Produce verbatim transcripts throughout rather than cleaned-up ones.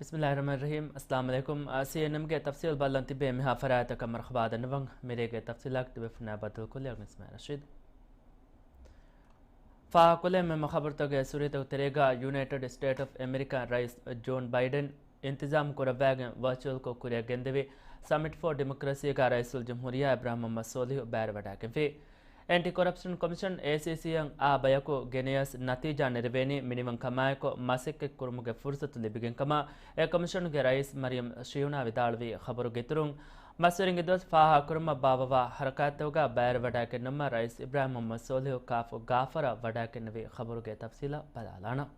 ބިސްމިއްލާހިއްރަޙްމާނިއްރަޙީމް. އައްސަލާމު ޢަލައިކުމް. އާ، ސީއެންއެމްގެ ތަފްސީލް ބައްލަން ތިބޭ މިހާ ފަރާތަކަށް މަރުޙަބާ ދަންނަވަން. މިރޭގެ ތަފްސީލާ ދިވެފުން ބައްދަލުކޮށްލި އަގްނިސް މާ ރަޝީދު. ފާހަގަކޮށްލެވޭ މަ ޚަބަރުތަކުގެ ސުރިތަކުގެ ތެރޭގަ، ޔުނައިޓެޑް ސްޓޭޓް އޮފް އެމެރިކާ ރައީސް ޖޯން ބައިޑެން އިންތިޒާމް ކުރައްވާގެން ވަރޗުއަލްކޮށް ކުރިއަށް ގެންދެވި ސަމިޓް ފޯ ޑިމޮކްރަސީގަ ރައީސުލްޖުމްހޫރިއްޔާ އިބްރާހިމް މުޙައްމަދު ޞޯލިޙު ބައިވެރިވެވަޑައިގެންފި. އެންޓި ކޮރަޕްޝަން ކޮމިޝަން، އޭސީސީއަށް އާ ބަޔަކު ގެނެޔަސް ނަތީޖާ ނެރެވޭނީ މިނިވަންކަމާއެކު މަސައްކަތްކުރުމުގެ ފުރުޞަތު ލިބިގެން ކަމަށް އެ ކޮމިޝަނުގެ ރައީސް މަރިޔަމް ޝިޔުނާ ވިދާޅުވި ޚަބަރުގެ އިތުރުން، މަސްވެރިންގެ ދުވަސް ފާހަގަކުރުމަށް ބާއްވަވާ ހަރަކާތްތަކުގަ ބައިވެރިވެވަޑައިގެންނަމަ ރައީސް އިބްރާހިމް މުޙައްމަދު ޞޯލިޙު ކާފު ގާފަރަށް ވަޑައިގެންނެވި ޚަބަރުގެ ތަފްސީލަށް ބަލާލާނަން.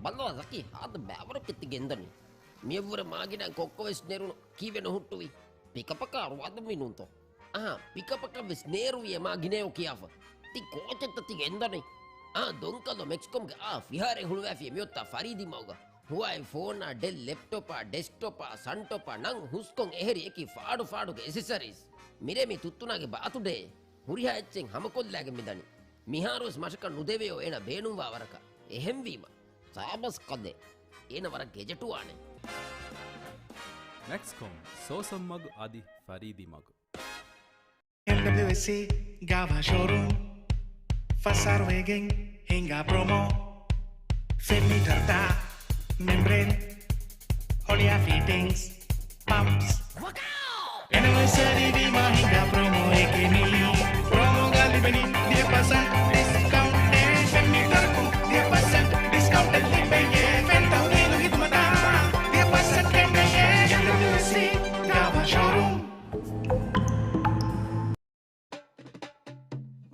ބައްލަވާ ޒަކީ، ހާދަ ބައިވަރަކަށް ތި ގެންދަނީ. މިއަށްވުރެ މާގިނައިން ކޮއްކޮވެސް ނެރުނު ކީއްވެ ނުހުއްޓުވީ؟ ޕިކަޕަކާ ރުވާދަންވީ ނޫންތޯ؟ އަހާ، ޕިކަޕަކަށް ވެސް ނޭރުވި އެ މާގިނައޭ ކިޔާފަ. ތި ކޯޗެއްތަ ތި ގެންދަނީ؟ އާ، ދޮންކަލޯ މެކްސްކޮމްގެ އާ ފިހާރައެއް ހުޅުވާފި މިއޮތްތާ ފަރީދީ މަގުގަ. ހުވާއި ފޯނާ، ޑެލް ލެޕްޓޮޕާ، ޑެސްކްޓޮޕާ، ސަންޓޮޕާ ނަން ހުސްކޮށް އެހެރި އެކި ފާޑު ފާޑުގެ އެސެސަރީސް. މިރޭ މި ތުއްތުނާގެ ބާތުޑޭ. ހުރިހާ އެއްޗެއް ހަމަކޮށްލާގެން މިދަނީ. މިހާރުވެސް މަށަކަށް ނުދެވެޔޯ އޭނަ ބޭނުންވާ ވަރަކަށް. އެހެންވީމަ، ސާބަސް ކަލޭ. އޭނަ ވަރަށް ގެޖެޓުވާނެ. މެކްސްކޮމް، ސޯސަން މަގު އަދި ފަރީދީ މަގު. އެމްޑަބްލިއުއެސްސީ ގާވާ ޝޯރޫމް. ފަސް އަހަރު ވެގެން ހިނގާ ޕްރޮމޯ. ފެން މީޓަރުތައް، މެމްބްރޭން، ހޮޅިއާ ފިޓިންގްސް، ޕަމްޕްސް. އެނިވަރސަރީ ވީމާ ހިނގާ ޕްރޮމޯއެކޭ މީ. ޕްރޮމޯގަ ލިބެނީ ދިހަ ޕަސެންޓް ޑިސްކައުންޓެއް. ފެން މީޓަރަކުން ދިހަ ޕަސެންޓް ޑިސްކައުންޓެއް ލިބެޔޭ. ފެން ތަހުލީލު ހިދުމަތަށް ދިހަ ޕަސެންޓް ކެނޑެޔޭ. އެމްޑަބްލިއުއެސްސީ ގާވާ ޝޯރޫމް.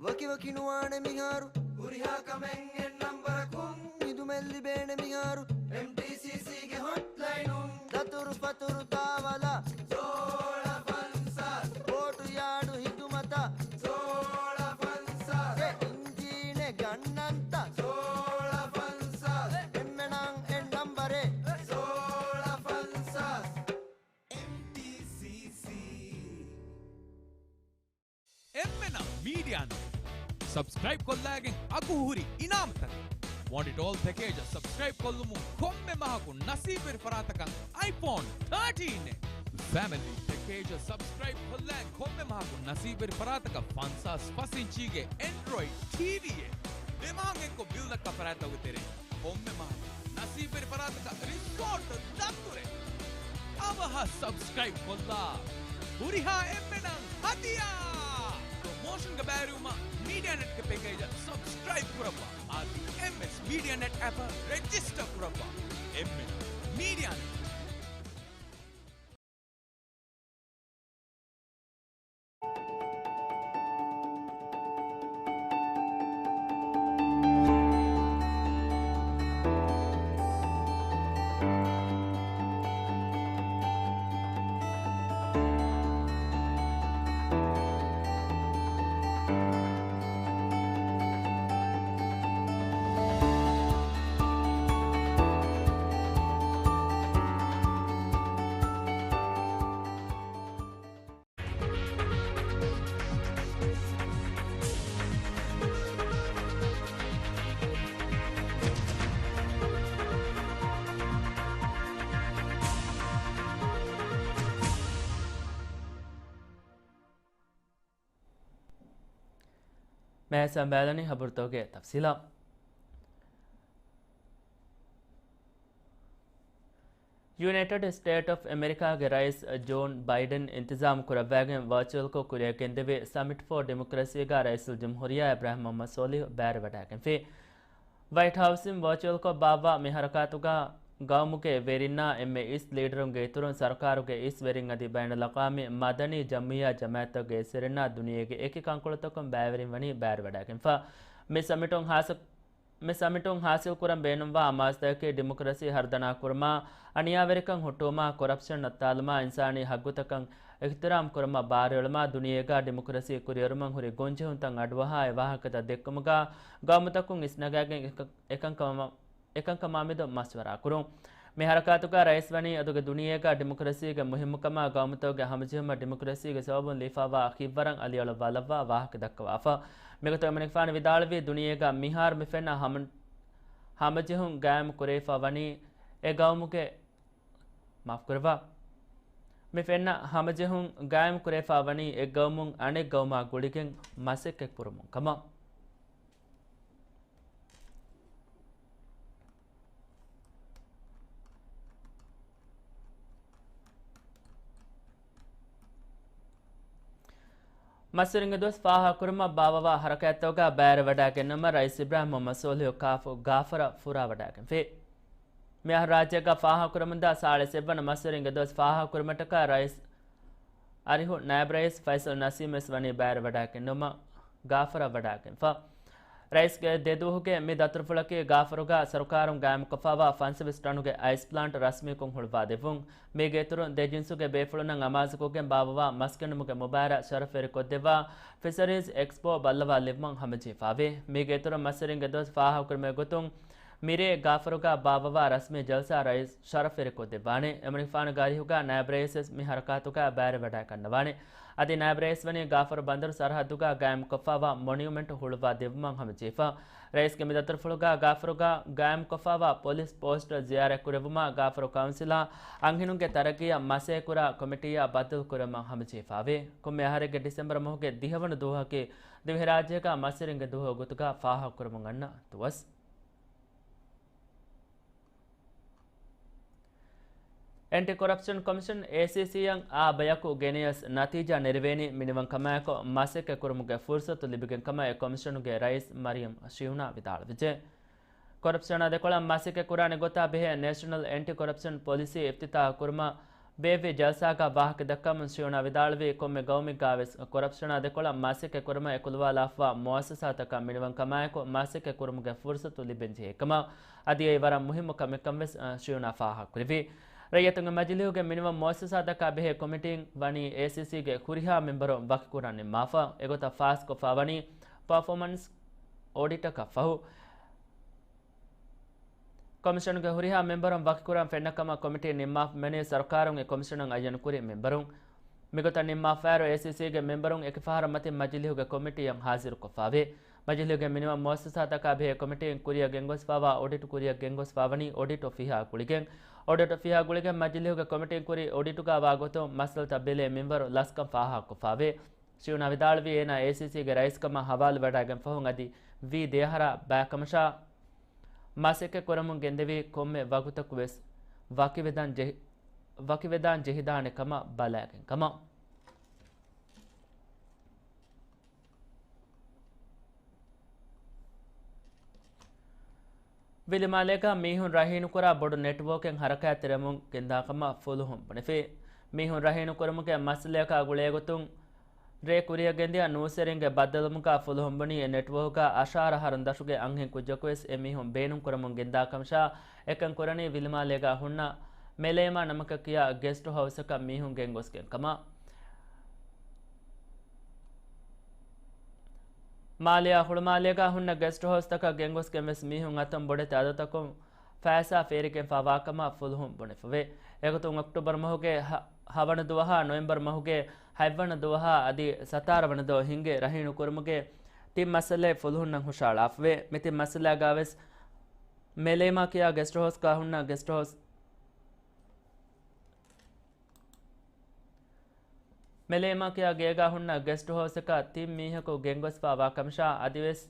ވަކިވަކި ނުވާނެ މިހާރު. ހުރިހާ ކަމެއް އެއް ނަންބަރަކުން. ހިދުމަތް ލިބޭނެ މިހާރު. އެމްޓީސީސީގެ ހޮޓްލައިނުން. ދަތުރު ފަތުރު ތާވަލަށް. ސޯޅަ ފަންސާސް. ބޯޓު ޔާޑު ހިދުމަތަށް. ސޯޅަ ފަންސާސް. އެ އިންޖީނެއް ގަންނަންތަ؟ ސޯޅަ ފަންސާސް. އެންމެނަށް އެއް ނަންބަރެއް. ސޯޅަ ފަންސާސް. އެމްޓީސީސީ. އެމްއެންއާރް މީޑިއާ ނެޓް ސަބްސްކްރައިބް ކޮށްލާގެން އަގުހުރި އިނާމުތަކެއް. ވޮންޓް އިޓް އޯލް ޕެކޭޖަށް ސަބްސްކްރައިބް ކޮށްލުމުން ކޮންމެ މަހަކު ނަސީބުވެރި ފަރާތަކަށް އައިފޯން ތާޓީން އެއް. ފެމިލީ ޕެކޭޖަށް ސަބްސްކްރައިބް ކޮށްލާގެން ކޮންމެ މަހަކު ނަސީބުވެރި ފަރާތަކަށް ފަންސާސް ފަސް އިންޗީގެ އެންޑްރޮއިޑް ޓީވީއެއް. ދެ މަހަށް އެއްކޮށް ބިލް ދައްކާ ފަރާތްތަކުގެ ތެރެއިން ކޮންމެ މަހަކު ނަސީބުވެރި ފަރާތަކަށް ރިސޯޓް ދަތުރެއް. އަވަހަށް ސަބްސްކްރައިބް ކޮށްލާ، ހުރިހާ އެންމެނަށް ހަދިޔާ! ޕްރޮމޯޝަންގަ ބައިވެރިވުމަށް މީޑިއާ ނެޓްގެ ޕެކޭޖަށް ސަބްސްކްރައިބް ކުރައްވާ. އަދި އެމްއެސް މީޑިއާ ނެޓް އެޕަށް ރެޖިސްޓަރ ކުރައްވާ. އެމްއެސް މީޑިއާ ނެޓް. މޭ ސަމްބާލަނީ ހަބަރުތަކުގެ ތަފްސީލާ. ޔުނައިޓެޑް ސްޓޭޓް އޮފް އެމެރިކާގެ ރައީސް ޖޯން ބައިޑެން އިންތިޒާމް ކުރައްވާގެން ވަރޗުއަލްކޮށް ކުރިއަށް ގެންދެވި ސަމިޓް ފޯ ޑިމޮކްރަސީގަ ރައީސުލްޖުމްހޫރިއްޔާ އިބްރާހިމް މުޙައްމަދު ޞޯލިޙު ބައިވެރިވެވަޑައިގެންފި. ވައިޓް ހައުސްއިން ވަރޗުއަލްކޮށް ބާއްވާ މި ހަރަކާތުގަ ގައުމުގެ ވެރިންނާ އެންމެ އިސް ލީޑަރުންގެ އިތުރުން ސަރުކާރުގެ އިސް ވެރިން އަދި ބައިނަލްއަޤްވާމީ މަދަނީ ޖަމްޢިއްޔާ ޖަމާޢަތްތަކުގެ އިސްވެރިންނާ ދުނިޔޭގެ އެކި ކަންކޮޅުތަކުން ބައިވެރިން ވަނީ ބައިވެރިވަޑައިގެންފަ. މި ސަމިޓުން ހާއްސަ މި ސަމިޓުން ހާސިލްކުރަން ބޭނުންވާ އަމާޒުތަކަކީ ޑިމޮކްރަސީ ހަރުދަނާ ކުރުމާ، އަނިޔާވެރިކަން ހުއްޓުވުމާ، ކޮރަޕްޝަން ނައްތާލުމާ، އިންސާނީ ހައްގުތަކަށް އިޙްތިރާމް ކުރުމަށް ބާރުއެޅުމާ، ދުނިޔޭގަ ޑިމޮކްރަސީ ކުރިއެރުމަށް ހުރި ގޮންޖެހުންތައް އަޑުއަހާ އެ ވާހަކަތައް ދެއްކުމުގަ ގައުމުތަކުން އިސްނަގާގެން އެކަ-، އެކަންކަމަށް އެކަންކަމާމެދު މަޝްވަރާ ކުރުން. މި ހަރަކާތުގަ ރައީސް ވަނީ އަދުގެ ދުނިޔޭގަ ޑިމޮކްރަސީގެ މުހިއްމުކަމާ، ގައުމުތަކުގެ ހަމަޖެހުމަށް ޑިމޮކްރަސީގެ ސަބަބުން ލިބިފައިވާ ހިތްވަރަށް އަލިއަޅުއްވާލައްވާ ވާހަކަ ދައްކަވާފަ. މިގޮތުން އެމަނިކުފާނު ވިދާޅުވީ، ދުނިޔޭގަ މިހާރު މިފެންނަ ހަމަ-، ހަމަޖެހުން ގާއިމު ކުރެވިފަ ވަނީ އެ ގައުމުގެ، މާފުކުރައްވާ. މި ފެންނަ ހަމަޖެހުން ގާއިމު ކުރެވިފަ ވަނީ އެއް ގައުމުން އަނެއް ގައުމާ ގުޅިގެން މަސައްކަތް ކުރުމުން ކަމަށް. މަސްވެރިންގެ ދުވަސް ފާހަގަކުރުމަށް ބާއްވަވާ ހަރަކާތްތަކުގަ ބައިވެރިވަޑައިގެންނުމަށް ރައީސް އިބްރާހިމް މުޙައްމަދު ޞޯލިޙު ކާފު ގާފަރަށް ފުރާވަޑައިގެންފި. މިއަހަރު ރާއްޖޭގަ ފާހަގަކުރަމުންދާ ސާޅީސް އެއްވަނަ މަސްވެރިންގެ ދުވަސް ފާހަގަކުރުމަށްޓަކާ ރައީސް އަރިހު ނާއިބް ރައީސް ފައިސަލް ނަސީމް ވެސް ވަނީ ބައިވެރިވަޑައިގެންނުމަށް ގާފަރަށް ވަޑައިގެންފަ. ރައީސްގެ ދެ ދުވަހުގެ މި ދަތުރުފުޅަކީ ގާފަރުގަ ސަރުކާރުން ގާއިމުކޮށްފައިވާ ފަންސަވީސް ޓަނުގެ އައިސް ޕްލާންޓް ރަސްމީކޮށް ހުޅުވާދެއްވުން. މީގެ އިތުރުން ދެ ޖިންސުގެ ބޭފުޅުންނަށް އަމާޒުކޮށްގެން ބާއްވަވާ މަސްގަނޑުމުގެ މުބާރާތް ޝަރަފްވެރިކޮށްދެއްވާ ފިޝަރީޒް އެކްސްޕޯ ބައްލަވާލެއްވުމަށް ހަމަޖެހިފައިވޭ. މީގެ އިތުރުން މަސްވެރިންގެ ދުވަސް ފާހަގަކުރުމުގެ ގޮތުން މިރޭ ގާފަރުގަ ބާއްވަވާ ރަސްމީ ޖަލްސާ ރައީސް ޝަރަފްވެރިކޮށްދެއްވާނެ. އެމަނިކުފާނުގެ އަރިހުގަ ނާއިބް ރައީސް ވެސް މި ހަރަކާތުގަ ބައިވެރިވަޑައިގަންނަވާނެ. އަދި ނާއިބް ރައީސް ވަނީ ގާފަރު ބަނދަރު ސަރަހައްދުގަ ގާއިމުކޮށްފައިވާ މޮނިއުމެންޓް ހުޅުވާ ދެއްވުމަށް ހަމަޖެހިފަ. ރައީސްގެ މި ދަތުރުފުޅުގަ ގާފަރުގަ ގާއިމުކޮށްފައިވާ ޕޮލިސް ޕޯސްޓް ޒިޔާރަތް ކުރެއްވުމަށް ގާފަރު ކައުންސިލާ އަންހެނުންގެ ތަރައްގީއަށް މަސައްކަތްކުރާ ކޮމިޓީއާ ބައްދަލުކުރެއްވުމަށް ހަމަޖެހިފައިވޭ. ކޮންމެ އަހަރެއްގެ ޑިސެމްބަރު މަހުގެ ދިހަވަނަ ދުވަހަކީ ދިވެހިރާއްޖޭގަ މަސްވެރިންގެ ދުވަހުގެ ގޮތުގަ ފާހަގަކުރަމުން އަންނަ ދުވަސް. އެންޓި ކޮރަޕްޝަން ކޮމިޝަން، އޭސީސީއަށް އާ ބަޔަކު ގެނެޔަސް ނަތީޖާ ނެރެވޭނީ މިނިވަންކަމާއެކު މަސައްކަތް ކުރުމުގެ ފުރުސަތު ލިބިގެން ކަމަށް އެ ކޮމިޝަނުގެ ރައީސް މަރިޔަމް ޝިޔުނާ ވިދާޅުވެއްޖެ. ކޮރަޕްޝަނާ ދެކޮޅަށް މަސައްކަތް ކުރާނެ ގޮތާ ބެހޭ ނޭޝަނަލް އެންޓި ކޮރަޕްޝަން ޕޮލިސީ އިފްތިތާޙު ކުރުމަށް ބޭއްވި ޖަލްސާގަ ވާހަކަ ދައްކަމުން ޝިޔުނާ ވިދާޅުވީ، ކޮންމެ ގައުމެއްގަވެސް ކޮރަޕްޝަނާ ދެކޮޅަށް މަސައްކަތް ކުރުމަށް އެކުލަވާލާފައިވާ މުއައްސަސާތަކަށް މިނިވަންކަމާއެކު މަސައްކަތް ކުރުމުގެ ފުރުސަތު ލިބެން ޖެހޭ ކަމަށް، އަދި އެއީ ވަރަށް މުހިއްމު ކަމެއްކަން ވެސް، އަ، ޝިޔުނާ ފާހަގަކުރެއްވި. ރައްޔިތުންގެ މަޖިލީހުގެ މިނިވަން މުއައްސަސާތަކާ ބެހޭ ކޮމިޓީން ވަނީ އޭސީސީގެ ހުރިހާ މެމްބަރުން ވަކިކުރަން ނިންމާފަ. އެގޮތަށް ފާސްކޮށްފައިވަނީ ޕަރފޯމަންސް އޮޑިޓަކަށް ފަހު. ކޮމިޝަނުގެ ހުރިހާ މެމްބަރުން ވަކިކުރަން ފެންނަ ކަމަށް ކޮމިޓީން ނިންމާފަ މިވަނީ ސަރުކާރުން އެ ކޮމިޝަނަށް އައްޔަން ކުރި މެމްބަރުން. މިގޮތަށް ނިންމާފައިރު އޭސީސީގެ މެމްބަރުން އެކި ފަހަރަށް މަތިން މަޖިލީހުގެ ކޮމިޓީއަށް ހާޒިރުކޮށްފައިވޭ. މަޖިލީހުގެ މިނިވަން މުއައްސަސާތަކާ ބެހޭ ކޮމިޓީން ކުރިއަށް ގެންގޮސްފައިވާ އޮޑިޓް ކުރިއަށް ގެންގޮސްފައިވަނީ އޮޑިޓު ފިހާ ގުޅިގެން. އޮޑިޓު ފިހާ ގުޅިގެން މަޖިލީހުގެ ކޮމިޓީން ކުރި އޮޑިޓުގަ ވާގޮތުން މައްސަލަތައް ބެލޭ މިންވަރު ލަސްކަން ފާހަގަކޮށްފައިވޭ. ޝިޔުނާ ވިދާޅުވީ، އޭނާ އޭސީސީގެ ރައީސްކަމަށް ހަވާލުވެވަޑައިގެން ފަހުން އަދި ވީ ދެއަހަރާ ބައިކަމަށާ، މަސައްކަތް ކުރަމުން ގެންދެވި ކޮންމެ ވަގުތަކު ވެސް ވަކިވެދާން ޖެހި-، ވަކިވެދާން ޖެހިދާނެ ކަމަށް ބަލާގެން ކަމަށް. ވިލިމާލޭގަ މީހުން ރަހީނުކުރާ ބޮޑު ނެޓްވޯކެއް ހަރަކާތްތެރިވަމުން ގެންދާކަމަށް ފުލުހުން ބުނެފި. މީހުން ރަހީނުކުރުމުގެ މައްސަލަޔަކާ ގުޅޭގޮތުން ރޭ ކުރިއަށް ގެންދިޔަ ނޫސްވެރިންގެ ބައްދަލުވުމުގަ ފުލުހުން ބުނީ އެ ނެޓްވޯކްގަ އަށާރަ އަހަރުން ދަށުގެ އަންހެން ކުއްޖަކުވެސް އެ މީހުން ބޭނުންކުރަމުން ގެންދާކަމަށާ އެކަން ކުރަނީ ވިލިމާލޭގަ ހުންނަ މެލޭމާ ނަމަކަށް ކިޔާ ގެސްޓް ހައުސްއަކަށް މީހުން ގެންގޮސްގެން ކަމަށް. މާލެއާ ހުޅުމާލޭގަ ހުންނަ ގެސްޓް ހައުސްތަކަށް ގެންގޮސްގެން ވެސް މީހުން އަތުން ބޮޑެތި އަދަދަކުން ފައިސާ ފޭރިގެންފާވާކަމަށް ފުލުހުން ބުނެފަވޭ. އެގޮތުން އޮކްޓޫބަރު މަހުގެ ހަ-، ހަވަނަ ދުވަހާ ނޮވެމްބަރު މަހުގެ ހަތްވަނަ ދުވަހާ އަދި ސަތާރަ ވަނަ ދުވަހު ހިންގި ރަހީނު ކުރުމުގެ ތިން މައްސަލައެއް ފުލުހުންނަށް ހުށައަޅާފަވޭ. މި ތިން މައްސަލާގަ ވެސް މެލޭމާ ކިޔާ ގެސްޓް ހައުސްގަ ހުންނަ ގެސްޓް ހައުސް މެލޭމާ ކިޔާ ގޭގަ ހުންނަ ގެސްޓް ހައުސަކަށް ތިން މީހަކު ގެންގޮސްފާވާ ކަމަށާ އަދިވެސް،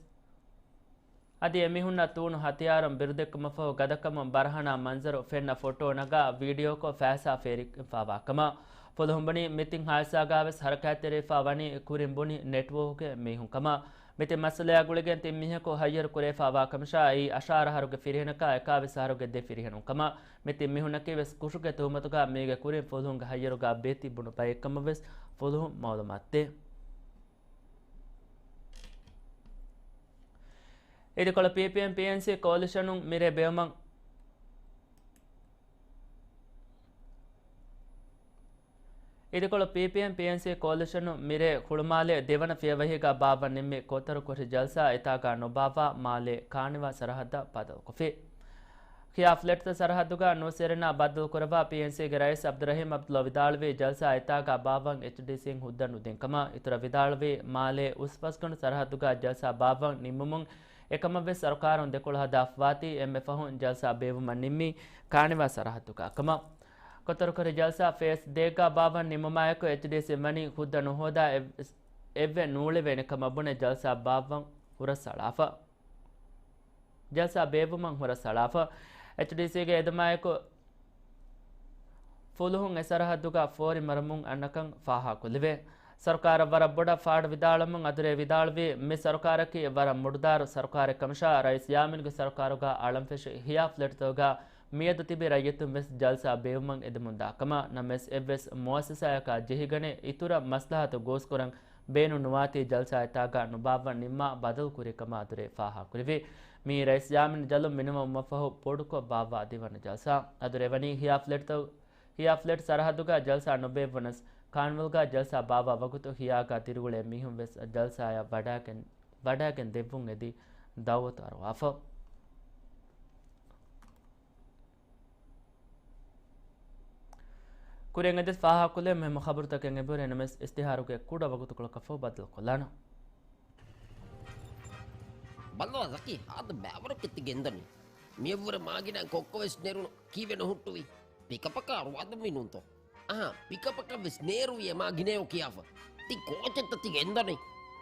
އަދި އެމީހުންނަށް ތޫނު ހަތިޔާރުން ބިރުދެއްކުމަށްފަހު ގަދަކަމުން ބަރަހަނާ މަންޒަރު ފެންނަ ފޮޓޯ ނަގާ ވީޑިއޯކޮށް ފައިސާ ފޭރިފާވާ ކަމަށް ފުލުހުން ބުނީ. މި ތިން ހާދިސާގަ ވެސް ހަރަކާތްތެރިވެފާ ވަނީ ކުރިން ބުނި ނެޓްވޯކުގެ މީހުން ކަމަށް. މި ތިން މައްސަލަޔާ ގުޅިގެން ތިން މީހަކު ހައްޔަރު ކުރެވިފާވާ ކަމަށާ އެއީ އަށާރަ އަހަރުގެ ފިރިހެނަކާ އެކާވީސް އަހަރުގެ ދެ ފިރިހެނުން ކަމަށް. މި ތިން މީހުންނަކީ ވެސް ކުށުގެ ތުހުމަތުގަ މީގެ ކުރިން ފުލުހުންގެ ހައްޔަރުގަ ބޭތި ބުނު ބައެއް ކަމަށް ވެސް ފުލުހުން މައުލޫމާތު ދޭ. އިދިކޮޅު ޕީޕީއެމް ޕީއެންސީ ކޯލިޝަނުން މިރޭ ބޭއްވުމަށް އިދިކޮޅު ޕީޕީއެމް ޕީއެންސީ ކޯލިޝަނުން މިރޭ ހުޅުމާލޭ ދެވަނަ ފިޔަވަހީގަ ބާއްވަން ނިންމި ކޯތަރުކުރި ޖަލްސާ އެތާގަ ނުބާއްވާ މާލޭ ކާނިވާ ސަރަހައްދަށް ބަދަލުކޮށްފި. ޚިޔާ ފްލެޓްތައް ސަރަހައްދުގަ ނޫސްވެރިންނާ ބައްދަލުކުރައްވާ ޕީއެންސީގެ ރައީސް ޢަބްދުއްރަޙީމް ޢަބްދުﷲ ވިދާޅުވީ، ޖަލްސާ އެތާގަ ބާއްވަން އެޗްޑީސީން ހުއްދަ ނުދިން ކަމަށް. އިތުރަށް ވިދާޅުވީ، މާލޭ އުސްފަސްގަނޑު ސަރަހައްދުގަ ޖަލްސާ ބާއްވަން ނިންމުމުން އެކަމަށްވެސް ސަރުކާރުން ދެކޮޅު ހަދާފަވާތީ، އެންމެ ފަހުން ޖަލްސާ ބޭއްވުމަށް ނިންމީ ކާނިވާ ސަރަހައްދުގަ ކަމަށް. ކޯތަރުކުރި ޖަލްސާ ފޭސް ދޭއްގަ ބާއްވަން ނިންމުމާއެކު، އެޗްޑީސީ ވަނީ ހުއްދަ ނުހޯދާ އެއްވެސް އެއްވެ ނޫޅެވޭނެ ކަމަށް ބުނެ ޖަލްސާ ބާއްވަން ހުރަސްއަޅާފަ. ޖަލްސާ ބޭއްވުމަށް ހުރަސްއަޅާފަ. އެޗްޑީސީގެ އެދުމާއެކު ފުލުހުން އެ ސަރަހައްދުގަ ފޯރި މަރުމުން އަންނަކަން ފާހަގަކުރެވޭ. ސަރުކާރަށް ވަރަށް ބޮޑަށް ފާޑު ވިދާޅުމުން އަދުރޭ ވިދާޅުވީ، މި ސަރުކާރަކީ ވަރަށް މުޑުދާރު ސަރުކާރެއް ކަމަށާ، ރައީސް ޔާމީންގެ ސަރުކާރުގަ އަޅަންފެށި ޚިޔާ ފްލެޓްތަކުގަ މިއަދު ތިބި ރައްޔިތުން ވެސް ޖަލްސާ ބޭއްވުމަށް އެދެމުންދާ ކަމަށް. ނަމަވެސް އެއްވެސް މުއައްސަސާއަކާ ޖެހިގަނެ އިތުރަށް މަސްލަހަތު ގޯސްކުރަން ބޭނުން ނުވާތީ ޖަލްސާ އެތާގަ ނުބާއްވަން ނިންމާ ބަދަލު ކުރި ކަމަށް އަދުރޭ ފާހަގަކުރެއްވި. މިއީ ރައީސް ޔާމީން ޖަލުން މިނިވަންވުމަށްފަހު ބޮޑުކޮށް ބާއްވާ ދެވަނަ ޖަލްސާ. އަދުރޭ ވަނީ ޚިޔާ ފްލެޓްތައް، ޚިޔާ ފްލެޓް ސަރަހައްދުގަ ޖަލްސާ ނުބޭއްވުނަސް، ކާންވިލްގަ ޖަލްސާ ބާއްވާ ވަގުތު ޚިޔާގަ ދިރިއުޅޭ މީހުން ވެސް ޖަލްސާއަށް ވަޑައިގެން، ވަޑައިގެން ދެއްވުން އެދި ދައުވަތު އަރުވާފަ. ކުރިން އެދިސް ފާހަގަކޮށްލެވޭ މުހިއްމު ޚަބަރުތަކެއް އެބަހުރޭ، ނަމަވެސް އިސްތިހާރުގެ ކުޑަ ވަގުތުކޮޅަކަށްފަހު ބައްދަލުކޮށްލާނަން. ބައްލަވާ ޒަކީ، ހާދަ ބައިވަރު ކެތި ގެންދަނީ. މިއަށްވުރެ މާގިނަ ކޮއްކޮވެސް ނެރުނު ކީއްވެ ނުހުއްޓުވީ؟ ޕިކަޕަކާ ރުވާދަމީ ނޫންތޯ؟ އަހާ، ޕިކަޕަކަށްވެސް ނޭރުވި އެ މާގިނަޔޯ ކިޔާފަ. ތި ކޯޗެއްތަ ތި ގެންދަނީ؟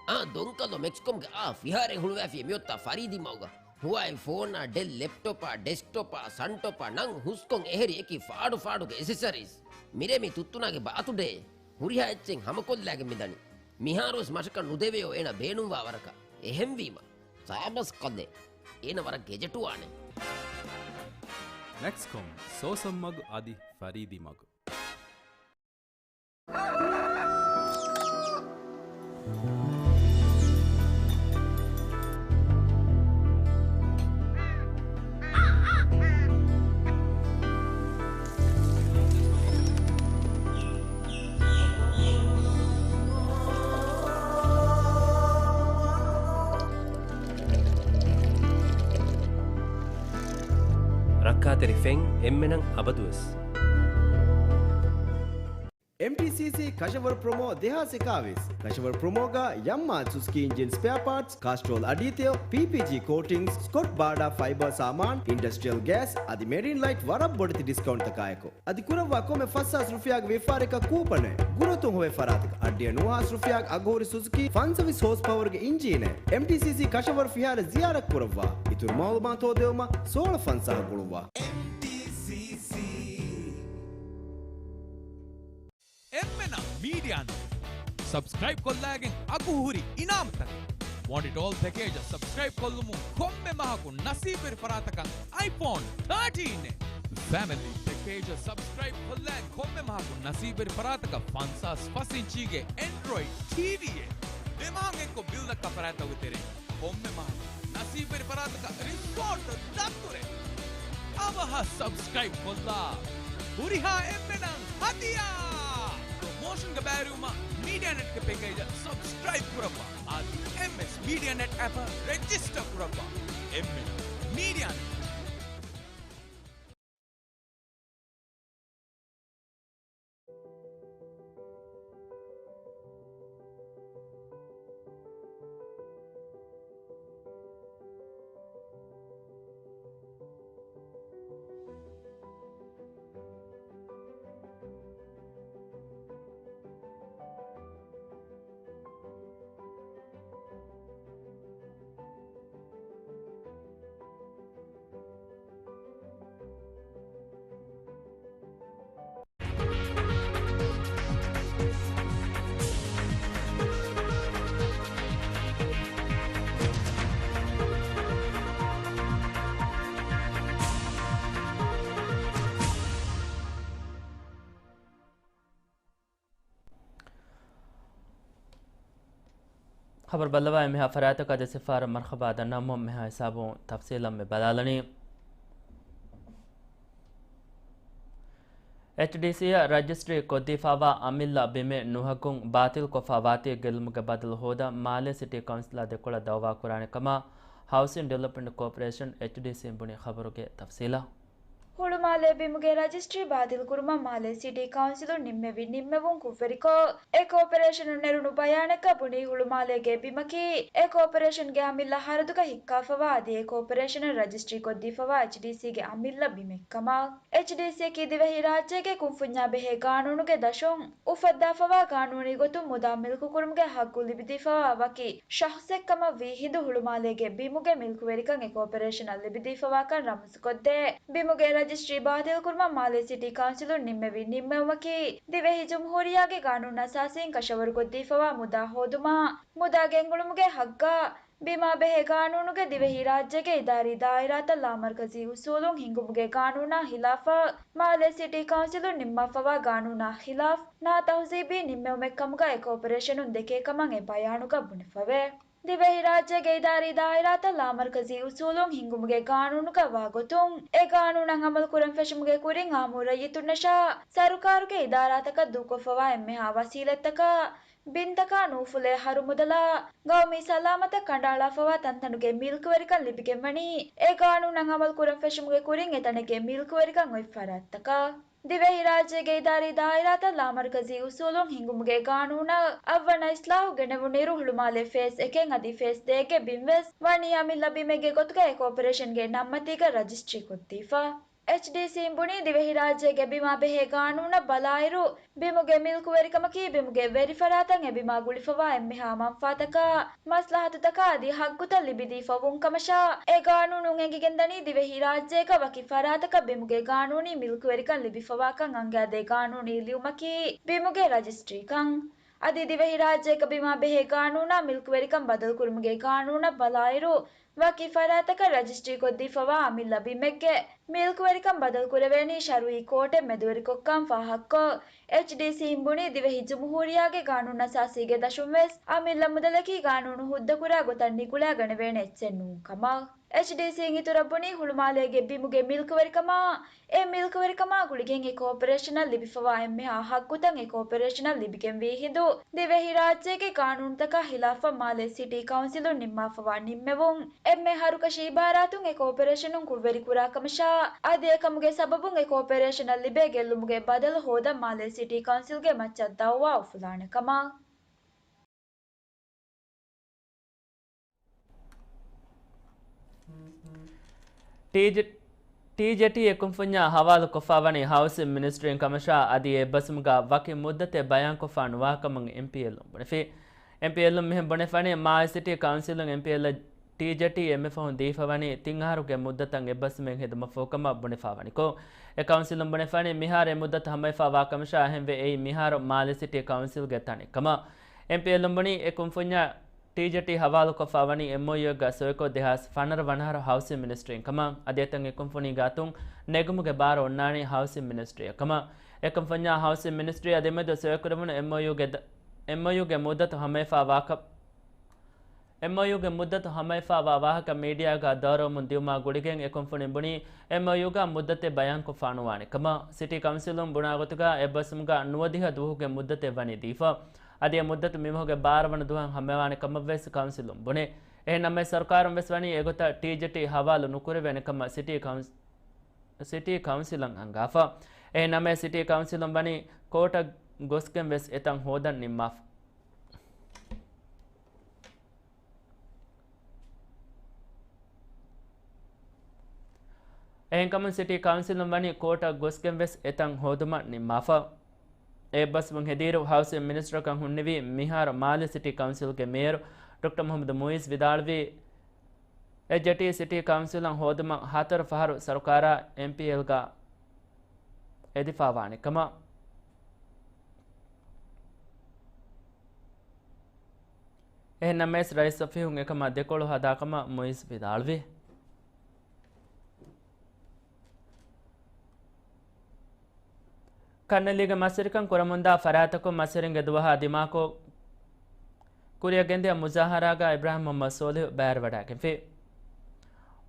އާ، ދޮންކަލޯ މެކްސްކޮމްގެ އާ ފިހާރައެއް ހުޅުވާފި މިއޮތާ ފަރީދީ މަގުގަ. ހުވާއި ފޯނާ، ޑެލް ލެޕްޓޮޕާ، ޑެސްކްޓޮޕާ، ސަންޓޮޕާ ނަން ހުސްކޮން އެހެރި އެކި ފާޑު ފާޑުގެ އެސެސަރީސް. މިރޭ މި ތުއްތުނާގެ ބާތުޑޭ. ހުރިހާ އެއްޗެއް ހަމަކޮށްލާގެން މިދަނީ. މިހާރުވެސް މަށަކަށް ނުދެވެޔޯ އޭނަ ބޭނުންވާ ވަރަކަށް. އެހެންވީމަ، ސާބަސް ކަލޭ. އޭނަ ވަރަށް ގެޖެޓުވާނެ. މެކްސްކޮމް، ސޯސަން މަގު އަދި ފަރީދީ މަގު. ރައްކާތެރި ފެން އެންމެނަށް އަބަދުވެސް. އެމްޓީސީސީ ކަށަވަރު ޕްރޮމޯ ދެހާސް އެކާވީސް. ކަށަވަރު ޕްރޮމޯގަ ޔަމްމާ ސުޒުކީ އިންޖިން ސްޕެއާ ޕާޓްސް، ކާސްޓްރޯލް އަޑީތެލް، ޕީޕީޖީ ކޯޓިންގްސް، ސްކޮޓް ބާޑާ ފައިބަރ ސާމާން، އިންޑަސްޓްރިއަލް ގޭސް އަދި މެރީން ލައިޓް ވަރަށް ބޮޑެތި ޑިސްކައުންޓްތަކާއެކު. އަދި ކުރައްވާ ކޮންމެ ފަސް ހާސް ރުފިޔާގެ ވިޔަފާރިއަކަށް ކޫޕަނެއް. ގުރުއަތުން ހޮވޭ ފަރާތަކަށް އައްޑިހަ ނުވަ ހާސް ރުފިޔާގެ އަގުހުރި ސުޒުކީ ފަންސަވީސް ހޯސް ޕަވަރުގެ އިންޖީނެއް. އެމްޓީސީސީ ކަށަވަރު ފިހާރަ ޒިޔާރަތް ކުރައްވާ. އިތުރު މައުލޫމާތު ހޯދެވުމަށް ސޯޅަ ފަންސާހަށް ގުޅުއްވާ. އެމްޓީސީސީ. އެންމެނަށް މީޑިއާ ނެޓް ސަބްސްކްރައިބް ކޮށްލާގެން އަގުހުރި އިނާމުތަކެއް. ވޮންޓް އިޓް އޯލް ޕެކޭޖަށް ސަބްސްކްރައިބް ކޮށްލުމުން ކޮންމެ މަހަކު ނަސީބުވެރި ފަރާތަކަށް އައިފޯން ތާޓީން އެ. ފެމިލީ ޕެކޭޖަށް ސަބްސްކްރައިބް ކޮށްލާ ކޮންމެ މަހަކު ނަސީބުވެރި ފަރާތަކަށް ފަންސާސް ފަސް އިންޗީގެ އެންޑްރޮއިޑް ޓީވީއެއް. ދެ މަހަށް އެއްކޮށް ބިލް ދައްކާ ފަރާތްތަކުގެ ތެރެއިން ކޮންމެ މަހަކު ނަސީބުވެރި ފަރާތަކަށް ރިސޯޓް ދަތުރެއް. އަވަހަށް ސަބްސްކްރައިބް ކޮށްލާ، ހުރިހާ އެންމެނަށް ހަދިޔާ! ޕްރޮމޯޝަންގެ ބައިވެރިވުމަށް މީޑިއާ ނެޓްގެ ޕެކޭޖަށް ސަބްސްކްރައިބް ކުރައްވާ. އަދި އެމްއެސް މީޑިއާ ނެޓް އެޕަށް ރެޖިސްޓަރ ކުރައްވާ. އެމްއެސް މީޑިއާ ނެޓް. ޚަބަރު ބައްލަވާ އެންމެހާ ފަރާތަކަށް ދެ ސިފާރަށް މަރުޙަބާ ދަންނަވަމުން މިހާ ހިސާބުން ތަފްސީލަށް މި ބަލާލަނީ. އެޗްޑީސީއަށް ރަޖިސްޓްރީ ކޮށްދީފާވާ އަމިއްލަ ބިމެއް ނުހައްގުން ބާތިލްކޮށްފާ ވާތީ ގެއްލުމުގެ ބަދަލު ހޯދަން މާލޭ ސިޓީ ކައުންސިލާ ދެކޮޅަށް ދައުވާ ކުރާނެ ކަމަށް ހައުސިން ޑިވެލޮޕްމަންޓް ކޯޕަރޭޝަން، އެޗްޑީސީ، ބުނި. ޚަބަރުގެ ތަފްސީލަށް. ހުޅުމާލޭ ބިމުގެ ރަޖިސްޓްރީ ބާތިލްކުރުމަށް މާލޭ ސިޓީ ކައުންސިލުން ނިންމެވި ނިންމެވުން ކުށްވެރިކޮށް، އެ ކޯޕަރޭޝަނުން ނެރުނު ބަޔާނަކަށް ބުނީ، ހުޅުމާލޭގެ ބިމަކީ އެ ކޯޕަރޭޝަންގެ އަމިއްލަ ހަރަދުގަ ހިއްކާފަވާ އަދި އެ ކޯޕަރޭޝަނަށް ރަޖިސްޓްރީ ކޮށްދީފަވާ އެޗްޑީސީގެ އަމިއްލަ ބިމެއް ކަމަށް. އެޗްޑީސީއަކީ ދިވެހިރާއްޖޭގެ ކުންފުންޏާ ބެހޭ ގާނޫނުގެ ދަށުން އުފައްދާފަވާ ގާނޫނީ ގޮތުން މުދާ މިލްކުކުރުމުގެ ހައްގު ލިބިދީފަވާ ވަކި ޝަޚްޞެއް ކަމަށް ވީހިނދު، ހުޅުމާލޭގެ ބިމުގެ މިލްކުވެރިކަން އެ ކޯޕަރޭޝަނަށް ލިބިދީފަވާކަން ރަމްޒުކޮށްދޭ. ބިމުގެ ރަޖިސްޓްރީ ބާތިލްކުރުމަށް މާލޭ ސިޓީ ކައުންސިލުން ނިންމެވި ނިންމެވުމަކީ، ދިވެހި ޖުމްހޫރިއްޔާގެ ގާނޫނު އަސާސީން ކަށަވަރުކޮށްދީފަވާ މުދާ ހޯދުމާ، މުދާ ގެންގުޅުމުގެ ހައްގާ، ބިމާ ބެހޭ ގާނޫނުގެ ދިވެހިރާއްޖޭގެ އިދާރީ ދާއިރާތައް ލާމަރުކަޒީ އުސޫލުން ހިންގުމުގެ ގާނޫނާ ހިލާފަށް، މާލޭ ސިޓީ ކައުންސިލުން ނިންމާފަވާ ގާނޫނާ ހިލާފް ނާތަހުޒީބީ ނިންމެވުމެއް ކަމުގަ އެ ކޯޕަރޭޝަނުން ދެކޭ ކަމަށް އެ ބަޔާނުގަ ބުނެފަވޭ. ދިވެހިރާއްޖޭގެ އިދާރީ ދާއިރާތައް ލާމަރުކަޒީ އުސޫލުން ހިންގުމުގެ ގާނޫނުގަ ވާގޮތުން، އެ ގާނޫނަށް އަމަލު ކުރަން ފެށުމުގެ ކުރިން އާއްމު ރައްޔިތުންނަށާ ސަރުކާރުގެ އިދާރާތަކަށް ދޫކޮށްފަވާ އެންމެހާ ވަސީލަތްތަކާ، ބިންތަކާ ނޫފުލޭ ހަރުމުދަލާ، ގައުމީ ސަލާމަތަށް ކަނޑައަޅާފަވާ ތަންތަނުގެ މިލްކުވެރިކަން ލިބިގެންވަނީ، އެ ގާނޫނަށް އަމަލު ކުރަން ފެށުމުގެ ކުރިން އެތަނެއްގެ މިލްކުވެރިކަން އޮތް ފަރާތްތަކަށް. ދިވެހިރާއްޖޭގެ އިދާރީ ދާއިރާތައް ލާމަރުކަޒީ އުސޫލުން ހިންގުމުގެ ގާނޫނަށް އަށްވަނަ އިސްލާހު ގެނެވުނުއިރު، ހުޅުމާލޭ ފޭސް އެކެއް އަދި ފޭސް ދޭއްގެ ބިންވެސް ވަނީ އަމިއްލަ ބިމެއްގެ ގޮތުގަ އެ ކޯޕަރޭޝަންގެ ނަންމަތީގަ ރަޖިސްޓްރީކޮށްދީފަ. އެޗްޑީސީން ބުނީ، ދިވެހިރާއްޖޭގެ ބިމާ ބެހޭ ގާނޫނަށް ބަލާއިރު، ބިމުގެ މިލްކުވެރިކަމަކީ ބިމުގެ ވެރިފަރާތަށް އެ ބިމާ ގުޅިފަވާ އެންމެހާ މަންފާތަކާ، މަސްލަހަތުތަކާ އަދި ހައްގުތައް ލިބިދީފަ ވުން ކަމަށާ، އެ ގާނޫނުން އެނގިގެންދަނީ ދިވެހިރާއްޖޭގަ ވަކި ފަރާތަކަށް ބިމުގެ ގާނޫނީ މިލްކުވެރިކަން ލިބިފަވާކަން އަނގައިދޭ ގާނޫނީ ލިޔުމަކީ ބިމުގެ ރަޖިސްޓްރީކަން. އަދި ދިވެހިރާއްޖޭގަ ބިމާ ބެހޭ ގާނޫނާ މިލްކުވެރިކަން ބަދަލުކުރުމުގެ ގާނޫނަށް ބަލާއިރު، ވަކި ފަރާތަކަށް ރަޖިސްޓްރީކޮށްދީފަވާ އަމިއްލަ ބިމެއްގެ މިލްކުވެރިކަން ބަދަލުކުރެވޭނީ ޝަރުއީ ކޯޓެއް މެދުވެރިކޮށްކަން ފާހަގަކޮށް، އެޗްޑީސީން ބުނީ، ދިވެހި ޖުމްހޫރިއްޔާގެ ގާނޫނުއަސާސީގެ ދަށުންވެސް އަމިއްލަ މުދަލަކީ ގާނޫނު ހުއްދަކުރާ ގޮތަށް ނިގުޅާގަނެވޭނެ އެއްޗެއް ނޫން ކަމަށް. އެޗްޑީސީން އިތުރަށް ބުނީ، ހުޅުމާލޭގެ ބިމުގެ މިލްކުވެރިކަމާ، އެ މިލްކުވެރިކަމާ ގުޅިގެން އެ ކޯޕަރޭޝަނަށް ލިބިފަވާ އެންމެހާ ހައްގުތައް އެ ކޯޕަރޭޝަނަށް ލިބިގެންވީ ހިނދު، ދިވެހިރާއްޖޭގެ ގާނޫނުތަކާ ހިލާފަށް މާލޭ ސިޓީ ކައުންސިލުން ނިންމާފަވާ ނިންމެވުން، އެންމެ ހަރުކަށި އިބާރާތުން އެ ކޯޕަރޭޝަނުން ކުށްވެރިކުރާ ކަމަށާ، އަދި އެކަމުގެ ސަބަބުން އެ ކޯޕަރޭޝަނަށް ލިބޭ ގެއްލުމުގެ ބަދަލު ހޯދަން މާލޭ ސިޓީ ކައުންސިލްގެ މައްޗަށް ދައުވާ އުފުލާނެ ކަމަށް. ޓީޖެ-، ޓީޖެޓީ އެ ކުންފުންޏާ ހަވާލުކޮށްފާވަނީ ހައުސިން މިނިސްޓްރީން ކަމަށާ، އަދި އެއްބަސްވުމުގަ ވަކި މުއްދަތެއް ބަޔާންކޮށްފާ ނުވާކަމުން އެމްޕީއެލުން ބުނެފި. އެމްޕީއެލުން މިހެން ބުނެފާނީ، މާލޭ ސިޓީ ކައުންސިލުން އެމްޕީއެލަށް ޓީޖެޓީ އެންމެ ފަހުން ދީފަވަނީ ތިން އަހަރުގެ މުއްދަތަށް އެއްބަސްވުމެއް ހެދުމަށްފަހުކަމަށް ބުނެފާވަނިކޮށް، އެ ކައުންސިލުން ބުނެފާނީ މިހާރު އެ މުއްދަތު ހަމަވެފާ ވާކަމަށާ އެހެންވެ އެއީ މިހާރު މާލެ ސިޓީ ކައުންސިލްގެ ތަނެއް ކަމަށް. އެމްޕީއެލުން ބުނީ އެ ކުންފުންޏާ ޓީޖެޓީ ހަވާލުކޮށްފާވަނީ އެމްއޯޔޫއެއްގަ ސޮއިކޮށް ދެހާސް ފަނަރަ ވަނަހަރު ހައުސިން މިނިސްޓްރީން ކަމަށް. އަދި އެތަން އެ ކުންފުނީގެ އަތުން ނެގުމުގެ ބާރު އޮންނާނީ ހައުސިން މިނިސްޓްރީއަށް ކަމަށް. އެ ކުންފުންޏާ ހައުސިން މިނިސްޓްރީއާ ދެމެދު ސޮއިކުރެވުނު އެމްއޯޔޫގެ ދަ-، އެމްއޯޔޫގެ މުއްދަތު ހަމަވެފާ ވާކަ-، އެމްއޯޔޫގެ މުއްދަތު ހަމަވެފާވާ ވާހަކަ މީޑިއާގަ ދައުރުވަމުން ދިއުމާ ގުޅިގެން އެ ކުންފުނިން ބުނީ، އެމްއޯޔޫގަ މުއްދަތެއް ބަޔާންކޮށްފާ ނުވާނެ ކަމަށް. ސިޓީ ކައުންސިލުން ބުނާ ގޮތުގަ އެއްބަސްވުމުގަ ނުވަދިހަ ދުވަހުގެ މުއްދަތެއް ވަނީ ދީފަ. އަދި އެ މުއްދަތު މިމަހުގެ ބާރަ ވަނަ ދުވަހަށް ހަމަވާނެ ކަމަށްވެސް ކައުންސިލުން ބުނޭ. އެހެން ނަމަވެސް ސަރުކާރުން ވެސް ވަނީ އެގޮތަށް ޓީޖެޓީ ހަވާލު ނުކުރެވޭނެ ކަމަށް ސިޓީ ކައުންސި-، ސިޓީ ކައުންސިލަށް އަންގާފަ. އެހެން ނަމަވެސް ސިޓީ ކައުންސިލުން ވަނީ ކޯޓަށް ގޮސްގެން ވެސް އެތަން ހޯދަން ނިންމާފަ. އެހެންކަމުން ސިޓީ ކައުންސިލުން ވަނީ ކޯޓަށް ގޮސްގެން ވެސް އެތަން ހޯދުމަށް ނިންމާފަ. އެއްބަސްވުން ހެދިއިރު ހައުސިން މިނިސްޓަރަކަށް ހުންނެވީ މިހާރު މާލެ ސިޓީ ކައުންސިލްގެ މޭޔަރު ޑޮކްޓަރ މުހައްމަދު މުއިޒް ވިދާޅުވީ، އެ ޖެޓީ ސިޓީ ކައުންސިލަށް ހޯދުމަށް ހަތަރު ފަހަރު ސަރުކާރާ އެމްޕީއެލްގަ އެދިފާވާނެ ކަމަށް. އެހެން ނަމަވެސް ރައީސް އޮފީހުން އެކަމަށް ދެކޮޅު ހަދާކަމަށް މުއިޒް ވިދާޅުވި. ކަންނެލީގެ މަސްވެރިކަން ކުރަމުންދާ ފަރާތަކުން މަސްވެރިންގެ ދުވަހާ ދިމާކޮށް، ކުރިއަށް ގެންދިޔަ މުޒާހަރާގަ އިބްރާހިމް މުހައްމަދު ސޯލިހު ބައިވެރިވަޑައިގެންފި.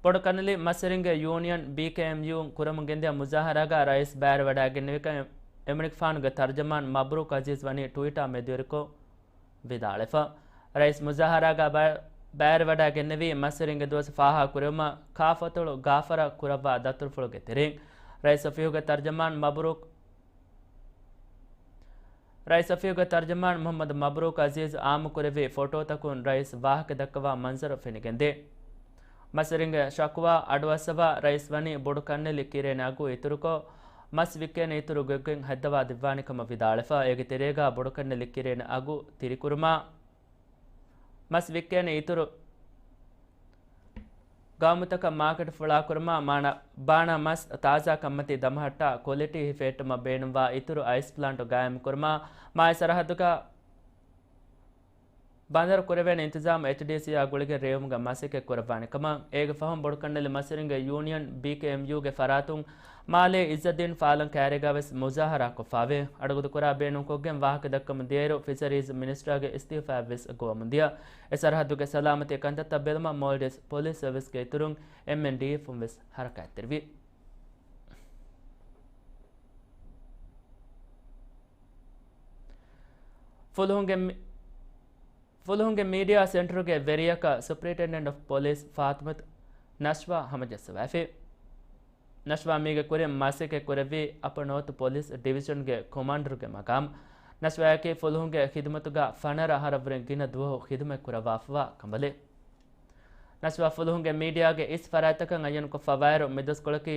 ބޮޑުކަންނެލި މަސްވެރިންގެ ޔޫނިއަން، ބީކޭއެމްޔޫ، ކުރަމުން ގެންދިޔަ މުޒާހަރާގަ ރައީސް ބައިވެރިވަޑައިގެންނެވިކަން އެމްނިކްފާނުގެ ތަރްޖަމާން މަބްރޫކް އަޒީޒް ވަނީ ޓްވިޓާ މެދުވެރިކޮށް ވިދާޅުވެފަ. ރައީސް މުޒާހަރާގަ ބައި-، ބައިވެރިވަޑައިގެންނެވީ މަސްވެރިންގެ ދުވަސް ފާހަގަކުރެވުމަށް ކާފަތޮޅު ގާފަރާ ކުރައްވާ ދަތުރުފުޅުގެ ތެރެއިން. ރައީސް އޮފީހުގެ ތަރްޖަމާން މަބްރޫކް ރައީސް އޮފީހުގެ ތަރްޖަމާން މުހައްމަދު މަބްރޫކް އަޒީޒް އާއްމުކުރެއްވި ފޮޓޯތަކުން ރައީސް ވާހަކަދައްކަވާ މަންޒަރު ފެނިގެންދޭ. މަސްވެރިންގެ ޝަކުވާ އަޑުއައްސަވާ ރައީސް ވަނީ ބޮޑު ކަންނެލި ކިރޭނެ އަގު އިތުރުކޮށް، މަސް ވިއްކޭނެ އިތުރު ގޮތްގޮތް ހައްދަވާ ދެއްވާނެ ކަމަށް ވިދާޅުވެފަ. އޭގެ ތެރޭގަ ބޮޑު ކަންނެލި ކިރޭނެ އަގު ތިރިކުރުމާ، މަސް ވިއްކޭނެ އިތުރު ގައުމުތަކަށް މާކެޓު ފުޅާކުރުމާ، މާނަ-، ބާނާ މަސް ތާޒާކަންމަތީ ދަމަހައްޓާ ކޮލިޓީ ހިފެހެއްޓުމަށް ބޭނުންވާ އިތުރު އައިސް ޕްލާންޓު ގާއިމުކުރުމާ، މާތް ސަރަހައްދުގަ ބަނދަރު ކުރެވޭނެ އިންތިޒާމު އެޗްޑީސީއާ ގުޅިގެން ރޭވުމުގެ މަސައްކަތް ކުރައްވާނެ ކަމަށް. އޭގެ ފަހުން ބޮޑުކަންނެލި މަސްވެރިންގެ ޔޫނިއަން، ބީކޭއެމްޔޫގެ ފަރާތުން މާލޭ އިއްޒައްދީން ފާލަން ކައިރީގަ ވެސް މުޒާހަރާ ކޮށްފައިވޭ. އަޑުގަދަކުރާ ބޭނުންކޮށްގެން ވާހަކަދައްކަމުން ދިޔައިރު، ފިޝަރީޒް މިނިސްޓަރގެ އިސްތިއުފާއެއް ވެސް ގޮވަމުން ދިޔަ. އެ ސަރަހައްދުގެ ސަލާމަތީ ކަންތައްތައް ބެލުމަށް މޯލްޑިވްސް ޕޮލިސް ސަރވިސްގެ އިތުރުން އެމްއެންޑީއެފުން ވެސް ހަރަކާތްތެރިވި. ފުލުހުންގެ މި-، ފުލުހުންގެ މީޑިއާ ސެންޓަރުގެ ވެރިޔަކަށް ސުޕްރިންޓެންޑެންޓް އޮފް ޕޮލިސް ފާތިމަތު ނަޝްވާ ހަމަޖައްސަވައިފި. ނަޝްވާ މީގެ ކުރިން މަސައްކަތް ކުރެއްވީ އަޕަ ނޯތު ޕޮލިސް ޑިވިޝަންގެ ކޮމާންޑަރުގެ މަގާމް. ނަޝްވާއަކީ ފުލުހުންގެ ޚިދުމަތުގަ ފަނަރަ އަހަރަށްވުރެ ގިނަ ދުވަހު ޚިދުމަތް ކުރައްވާފަވާ ކަނބަލެއް. ނަޝްވާ ފުލުހުންގެ މީޑިއާގެ އިސް ފަރާތްތަކަށް އައްޔަންކޮށްފަވާއިރު، މި ދުވަސްކޮޅަކީ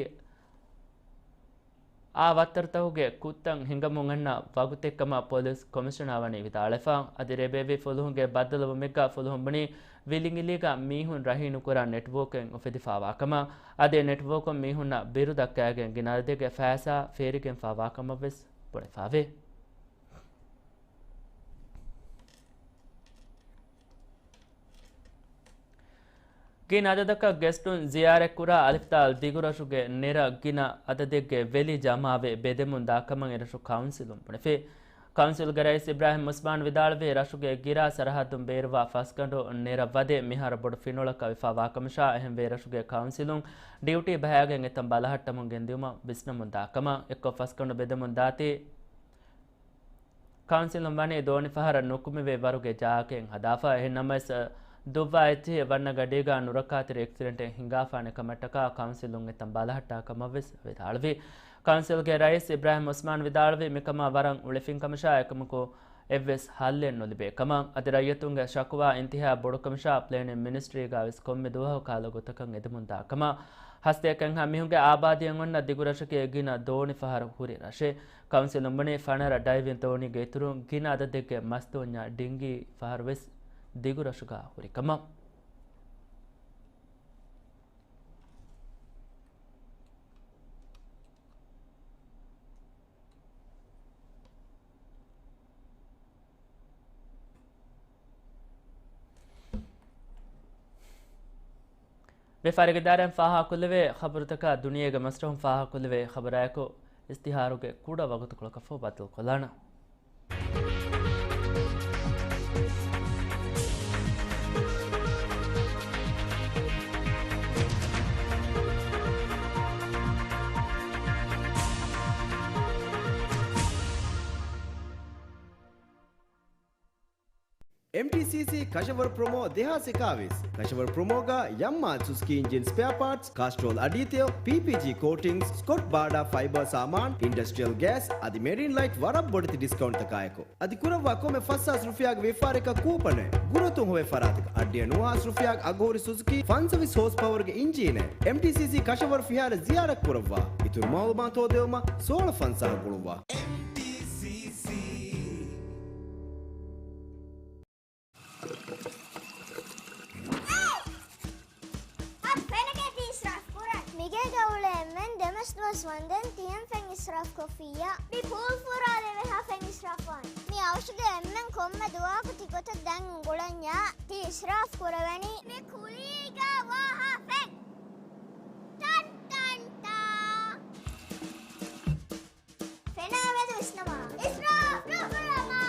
އާ ވައްތަރުތަކުގެ ކުށްތައް ހިނގަމުން އަންނަ ވަގުތެއްކަމަށް ޕޮލިސް ކޮމިޝަނާ ވަނީ ވިދާޅުވެފަ. އަދި ރޭ ބޭއްވި ފުލުހުންގެ ބައްދަލުވުމެއްގަ ފުލުހުން ބުނީ ވިލިނގިލީގަ މީހުން ރަހީނުކުރާ ނެޓްވޯކެއް އުފެދިފަވާކަމަށް. އަދި އެ ނެޓްވޯކުން މީހުންނަށް ބިރު ދައްކައިގެން ގިނަ އަދަދެއްގެ ފައިސާ ފޭރިގެންފަވާ ކަމަށްވެސް ބުނެފަވޭ. ގިނަ އަދަދަކަށް ގެސްޓުން ޒިޔާރަތްކުރާ އަލިފްދާލް ދިގުރަށުގެ ނެރަށް ގިނަ އަދަދެއްގެ ވެލި ޖަމާވެ ބެދެމުން ދާކަމަށް އެރަށު ކައުންސިލުން ބުނެފި. ކައުންސިލްގެ ރައީސް އިބްރާހިމް އުސްމާން ވިދާޅުވީ، ރަށުގެ ގިރާ ސަރަހައްދުން ބޭރުވާ ފަސްގަނޑު ނެރަށް ވަދެ މިހާރު ބޮޑު ފިނޮޅަކަށް ވެފަވާކަމަށާ، އެހެންވެ ރަށުގެ ކައުންސިލުން ޑިއުޓީ ބަހައިގެން އެތަން ބަލަހައްޓަމުން ގެންދިއުމަށް ވިސްނަމުން ދާކަމަށް އެއްކޮށް ފަސްގަނޑު ބެދެމުން ދާތީ. ކައުންސިލުން ވަނީ ދޯނިފަހަރަށް ނުކުމެވޭ ވަރުގެ ޖާގައެއް ހަދާފަ. އެހެން ނަމަވެސް، ދުއްވާ އެއްޗެހި ވަންނަ ގަޑީގަ ނުރައްކާތެރި އެކްސިޑެންޓެއް ހިނގާފާނެ ކަމަށްޓަކާ ކައުންސިލުން އެތަން ބަލަހައްޓާ ކަމަށްވެސް ވިދާޅުވި. ކައުންސިލްގެ ރައީސް އިބްރާހިމް އުސްމާން ވިދާޅުވީ، މިކަމާ ވަރަށް އުޅެފިން ކަމަށާ އެކަމަކު އެއްވެސް ހައްލެއް ނުލިބޭ ކަމަށް. އަދި ރައްޔިތުންގެ ޝަކުވާ އިންތިހާ ބޮޑުކަމަށާ ޕްލޭނިން މިނިސްޓްރީގަ ވެސް ކޮންމެ ދުވަހު ކަހަލަ ގޮތަކަށް އެދެމުން ދާ ކަމަށް. ހަސަތޭކަ އެއްހާ މީހުންގެ އާބާދީއެއް އޮންނަ ދިގުރަށަކީ ގިނަ ދޯނިފަހަރު ހުރި ރަށެއް. ކައުންސިލުން ބުނީ ފަނަރަ ޑައިވިން ދޯނިގެ އިތުރުން ގިނަ އަދަދެއްގެ މަސްދޯންޏާ ޑިންގީ ފަހަރު ވެސް ދިގުރަށުގަ ހުރި ކަމަށް. ވިޔަފާރިގެ ދާއިރާއިން ފާހަގަކޮށްލެވޭ ޚަބަރުތަކާ ދުނިޔޭގެ މަސްރަހުން ފާހަގަކޮށްލެވޭ ޚަބަރާއެކު، އިޝްތިހާރުގެ ކުޑަ ވަގުތުކޮޅަކަށްފަހު ބައްދަލުކޮށްލާނަން. އެމްޓީސީސީ ކަށަވަރު ޕްރޮމޯ ދެހާސް އެކާވީސް. ކަށަވަރު ޕްރޮމޯގަ ޔަމްމާ ސުޒުކީ އިންޖިން ސްޕެއާ ޕާޓްސް، ކާސްޓްރޯލް އަޑީތެޔޮ، ޕީޕީޖީ ކޯޓިންގްސް، ސްކޮޓް ބާޑާ ފައިބަރ ސާމާން، އިންޑަސްޓްރިއަލް ގޭސް އަދި މެރިން ލައިޓް ވަރަށް ބޮޑެތި ޑިސްކައުންޓްތަކާއެކު. އަދި ކުރައްވާ ކޮންމެ ފަސް ހާސް ރުފިޔާގެ ވިޔަފާރިއަކަށް ކޫޕަނެއް. ގުރުއަތުން ހޮވޭ ފަރާތަކަށް އަށްޑިހަ ނުވަ ހާސް ރުފިޔާގެ އަގުހުރި ސުޒުކީ ފަންސަވީސް ހޯސް ޕަވަރގެ އިންޖީނެއް. އެމްޓީސީސީ ކަށަވަރު ފިހާރަ ޒިޔާރަތް ކުރައްވާ. އިތުރު މައުލޫމާތު ހޯދެވުމަށް ސޯޅަ ފަންސާހަށް ގުޅުއްވާ. އެމްޓީސީސީ. އަދި ފެނަކޭ ތި އިސްރާފް ކުރަން. މިގޭގަ އުޅޭ އެންމެން ދެމަސް ދުވަސް ވަންދެން ތިޔަން ފެން އިސްރާފް ކޮށްފިއްޔާ. މި ޕޫލް ފުރާލެވޭހާ ފެން އިސްރާފް ވާން. މި އަވަށުގެ އެންމެން ކޮންމެ ދުވަހަކު ތިގޮތަށް ދަން އުނގުޅަންޏާ ތި އިސްރާފް ކުރެވެނީ. މި ކުލީގަ ވާހާ ފެން. ޓަން ޓަން ޓާ. ފެނާ މެދު ވިސްނަމާ. އިސްރާފް ނުކުރަމާ.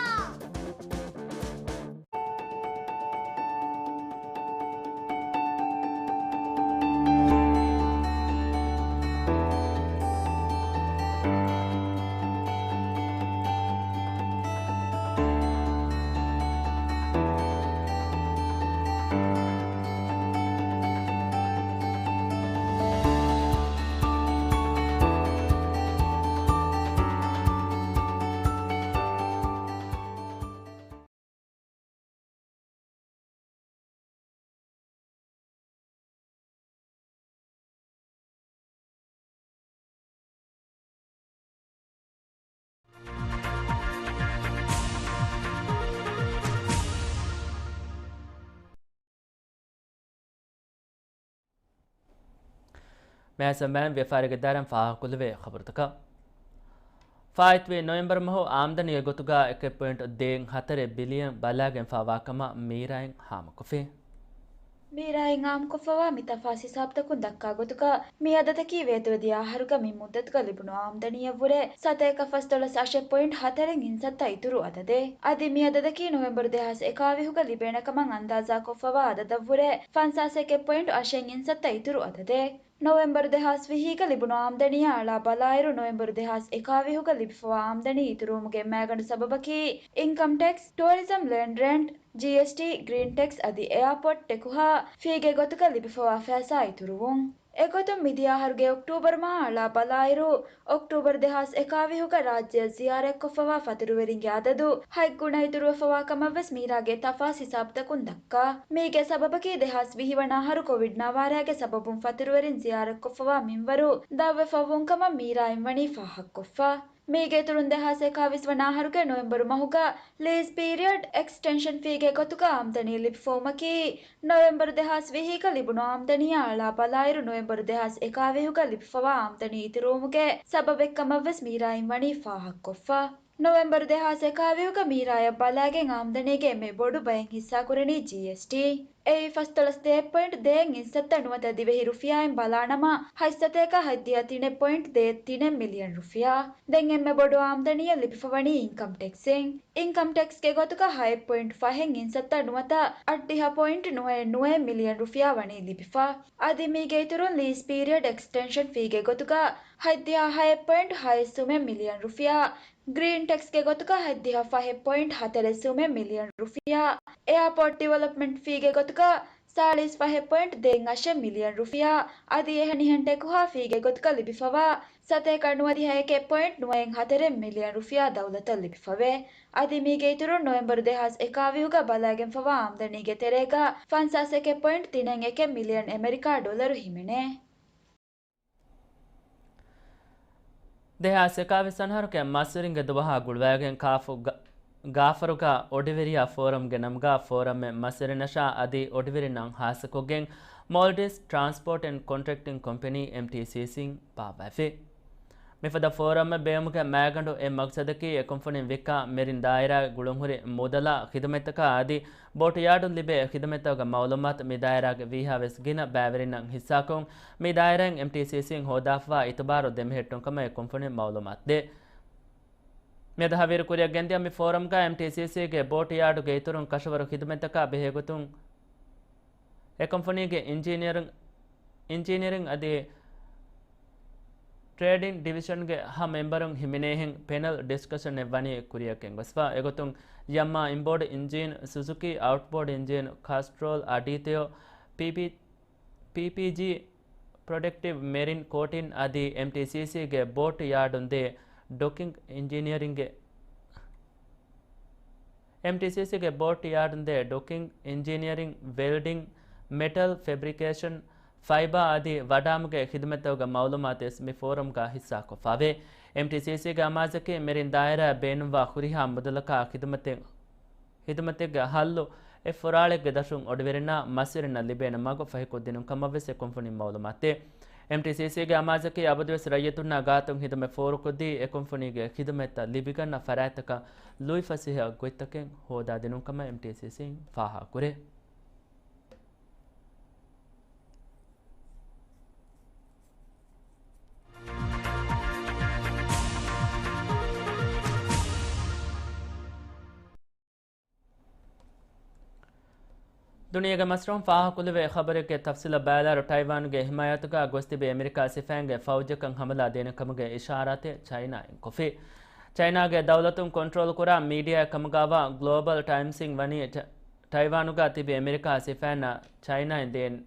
މޭސަމްބައިން ވިޔަފާރީގެ ދާއިރާއިން ފާހަގަކުރެވޭ ޚަބަރުތަކަށް. ފާއިތުވި ނޮވެމްބަރު މަހު އާމްދަނީގެ ގޮތުގަ އެކެއް ޕޮއިންޓް ދޭއް ހަތަރެއް ބިލިއަން ބަލާގެންފާވާ ކަމަށް މީރާއިން ހާމަކޮށްފި. މީރާއިން އާއްމުކޮށްފަވާ މި ތަފާސް ހިސާބުތަކުން ދައްކާ ގޮތުގަ، މި އަދަދަކީ ވޭތުވެދިޔަ އަހަރުގަ މި މުއްދަތުގަ ލިބުނު އާމްދަނީއަށްވުރެ ސަތޭކަ ފަސްދޮޅަސް އަށެއް ޕޮއިންޓް ހަތަރެއް އިންސައްތަ އިތުރު އަދަދެއް. އަދި މި އަދަދަކީ ނޮވެމްބަރު ދެހާސް އެކާވިހުގަ ލިބޭނެ ކަމަށް އަންދާޒާކޮށްފަވާ އަދަދަށްވުރެ ފަންސާސް އެކެއް ޕޮއިންޓް އަށެއް އިންސައްތަ އިތުރު އަދަދެއް. ނޮވެމްބަރު ދެހާސް ވިހީގަ ލިބުނު އާމްދަނީއާ އަޅާ ބަލާއިރު، ނޮވެމްބަރު ދެހާސް އެކާވިހުގަ ލިބިފަވާ އާމްދަނީ އިތުރުވުމުގެ މައިގަނޑު ސަބަބަކީ އިންކަމް ޓެކްސް، ޓޫރިޒަމް ލޭންޑް ރެންޓް، ޖީއެސްޓީ، ގްރީން ޓެކްސް އަދި އެއާޕޯޓް ޓެކުހާ ފީގެ ގޮތުގަ ލިބިފަވާ ފައިސާ އިތުރުވުން. އެގޮތުން މިދިޔަ އަހަރުގެ އޮކްޓޫބަރު މަހާ އަޅާ ބަލާއިރު، އޮކްޓޫބަރު ދެހާސް އެކާވިހުގަ ރާއްޖެއަށް ޒިޔާރަތްކޮށްފަވާ ފަތުރުވެރިންގެ އަދަދު ހަތް ގުނަ އިތުރުވެފަވާ ކަމަށްވެސް މީރާގެ ތަފާސް ހިސާބުތަކުން ދައްކާ. މީގެ ސަބަބަކީ ދެހާސް ވިހި ވަނަ އަހަރު ކޮވިޑް ނަވާރައިގެ ސަބަބުން ފަތުރުވެރިން ޒިޔާރަތްކޮށްފަވާ މިންވަރު ދަށްވެފައިވުން ކަމަށް މީރާއިން ވަނީ ފާހަގަކޮށްފަ. މީގެ އިތުރުން ދެހާސް އެކާވީސް ވަނަ އަހަރުގެ ނޮވެމްބަރު މަހުގަ ލީސް ޕީރިއަޑް އެކްސްޓެންޝަން ފީގެ ގޮތުގަ އާމްދަނީ ލިބިފައުމަކީ، ނޮވެމްބަރު ދެހާސް ވިހީގަ ލިބުނު އާމްދަނީއާ އަޅާ ބަލާއިރު، ނޮވެމްބަރު ދެހާސް އެކާވިހުގަ ލިބިފަވާ އާމްދަނީ އިތުރުވުމުގެ ސަބަބެއްކަމަށްވެސް މީރާއިން ވަނީ ފާހަގަކޮށްފަ. ނޮވެމްބަރު ދެހާސް އެކާވިހުގަ މީރާޔަށް ބަލާގެން އާމްދަނީގެ އެންމެ ބޮޑު ބައެއް ހިއްސާކުރަނީ ޖީއެސްޓީ. އެއީ ފަސްދޮޅަސް ދޭއް ޕޮއިންޓް ދޭއް އިންސައްތަ ނުވަތަ ދިވެހި ރުފިޔާއިން ބަލާނަމަ، ހަތްސަތޭކަ ހަތްދިހަ ތިނެއް ޕޮއިންޓް ދޭއް ތިނެއް މިލިއަން ރުފިޔާ. ދެން އެންމެ ބޮޑު އާމްދަނީއެއް ލިބިފަވަނީ އިންކަމް ޓެކްސްއިން. އިންކަމް ޓެކްސްގެ ގޮތުގަ ހައެއް ޕޮއިންޓް ފަހެއް އިންސައްތަ ނުވަތަ އަށްޑިހަ ޕޮއިންޓް ނުވައެއް ނުވައެއް މިލިއަން ރުފިޔާ ވަނީ ލިބިފަ. އަދި މީގެ އިތުރުން ލީސް ޕީރިއޑް އެކްސްޓެންޝަން ފީގެ ގޮތުގަ ހަތްދިހަ ހައެއް ޕޮއިންޓް ހައެއް ސުމެއް މިލިއަން ރުފިޔާ، ގްރީން ޓެކްސްގެ ގޮތުގަ ހަތްދިހަ ފަހެއް ޕޮއިންޓް ހަތަރެއް ސުމެއް މިލިއަން ރުފިޔާ، އެއާޕޯޓް ޑިވެލޮޕްމަންޓް ފީގެ ގޮތުގަ ސާޅީސް ފަހެއް ޕޮއިންޓް ދޭއް އަށެއް މިލިއަން ރުފިޔާ، އަދި އެހެނިހެން ޓެކުހާ ފީގެ ގޮތުގަ ލިބިފަވާ ސަތޭކަ ނުވަދިހަ އެކެއް ޕޮއިންޓް ނުވައެއް ހަތަރެއް މިލިއަން ރުފިޔާ ދައުލަތަށް ލިބިފަވޭ. އަދި މީގެ އިތުރުން ނޮވެމްބަރު ދެހާސް އެކާވިހުގަ ބަލާގެންފަވާ އާމްދަނީގެ ތެރޭގަ ފަންސާސް އެކެއް ޕޮއިންޓް ތިނެއް އެކެއް މިލިއަން އެމެރިކާ ޑޮލަރު ހިމެނޭ. ދެހާސް އެކާވީސް އަންހަރުގެ މަސްވެރިންގެ ދުވަހާ ގުޅުވައިގެން ކާފު ގ-، ގާފަރުގަ އޮޑިވެރިޔާ ފޯރަމްގެ ނަމުގަ ފޯރަމްއެއް މަސްވެރިންނަށާ އަދި އޮޑިވެރިންނަށް ހާއްސަކޮށްގެން މޯލްޑިވްސް ޓްރާންސްޕޯޓް އެންޑް ކޮންޓްރެކްޓިން ކޮމްޕެނީ، އެމްޓީސީސީން ބާއްވައިފި. މިފަދަ ފޯރަމްއެއް ބޭއްވުމުގެ މައިގަނޑު އެއް މަގްސަދަކީ އެ ކުންފުނިން ވިއްކާ މެރިން ދާއިރާގެ ގުޅުންހުރި މުދަލާ ޚިދުމަތްތަކާ އަދި ބޯޓު ޔާޑުން ލިބޭ ޚިދުމަތްތަކުގެ މައުލޫމާތު މި ދާއިރާގެ ވީހާވެސް ގިނަ ބައިވެރިންނަށް ހިއްސާކޮށް، މި ދާއިރާއިން އެމްޓީސީސީން ހޯދާފަވާ އިތުބާރު ދެމެހެއްޓުން ކަމަށް އެ ކުންފުނިން މައުލޫމާތު ދޭ. މިއަދު ހަވީރު ކުރިއަށް ގެންދިޔަ މި ފޯރަމްގަ އެމްޓީސީސީގެ ބޯޓު ޔާޑުގެ އިތުރުން ކަށަވަރު ޚިދުމަތްތަކާ ބެހޭގޮތުން އެ ކުންފުނީގެ އިންޖީނިއަރިން، އިންޖީނިއަރިން އަދި ޓްރޭޑިން ޑިވިޝަންގެ ހަ މެމްބަރުން ހިމެނޭހެން ޕެނަލް ޑިސްކަޝަންއެއް ވަނީ ކުރިއަށް ގެންގޮސްފަ. އެގޮތުން ޔަމްމާ އިންބޯޑް އިންޖީން، ސުޒުކީ އައުޓްބޯޑް އިންޖީން، ކާސްޓްރޯލް އަޑީތެޔޮ، ޕީޕީ، ޕީޕީޖީ، ޕްރޮޑަކްޓިވް މެރިން ކޯޓިން އަދި އެމްޓީސީސީގެ ބޯޓު ޔާޑުން ދޭ ޑޮކިން އިންޖީނިއަރިންގެ، އެމްޓީސީސީގެ ބޯޓު ޔާޑުން ދޭ ޑޮކިން، އިންޖީނިއަރިން، ވެލްޑިން، މެޓަލް ފެބްރިކޭޝަން، ފައިބާ އަދި ވަޑާމުގެ ޚިދުމަތްތަކުގެ މައުލޫމާތުވެސް މި ފޯރަމްގަ ހިއްސާކޮށްފަވޭ. އެމްޓީސީސީގެ އަމާޒަކީ މެރިން ދާއިރާއަށް ބޭނުންވާ ހުރިހާ މުދަލަކާ ޚިދުމަތެއް، ޚިދުމަތެއްގެ ހައްލު އެއް ފުރާޅެއްގެ ދަށުން އޮޑިވެރިންނާ މަސްވެރިންނަށް ލިބޭނެ މަގު ފަހިކޮށްދިނުން ކަމަށްވެސް އެ ކުންފުނިން މައުލޫމާތުދޭ. އެމްޓީސީސީގެ އަމާޒަކީ އަބަދުވެސް ރައްޔިތުންނާ ގާތުން ޚިދުމަތް ފޯރުކޮށްދީ، އެ ކުންފުނީގެ ޚިދުމަތްތައް ލިބިގަންނަ ފަރާތްތަކަށް ލުއިފަސޭހަ ގޮތްތަކެއް ހޯދާދިނުން ކަމަށް އެމްޓީސީސީން ފާހަގަކުރޭ. ދުނިޔޭގެ މަސްރަހުން ފާހަގަކުރެވޭ ޚަބަރެއްގެ ތަފްސީލަށް ބައިވެލާއިރު، ޓައިވާނުގެ ހިމާޔަތުގަ ގޮސްތިބި އެމެރިކާ ސިފައިންގެ ފައުޖަކަށް ހަމަލާ ދޭނެ ކަމުގެ އިޝާރާތެއް ޗައިނާއިން ކޮށްފި. ޗައިނާގެ ދައުލަތުން ކޮންޓްރޯލް ކުރާ މީޑިއާއެއް ކަމުގައިވާ ގްލޯބަލް ޓައިމްސްއިން ވަނީ ޓަ-، ޓައިވާނުގަ ތިބި އެމެރިކާ ސިފައިންނަށް ޗައިނާއިން ދޭން،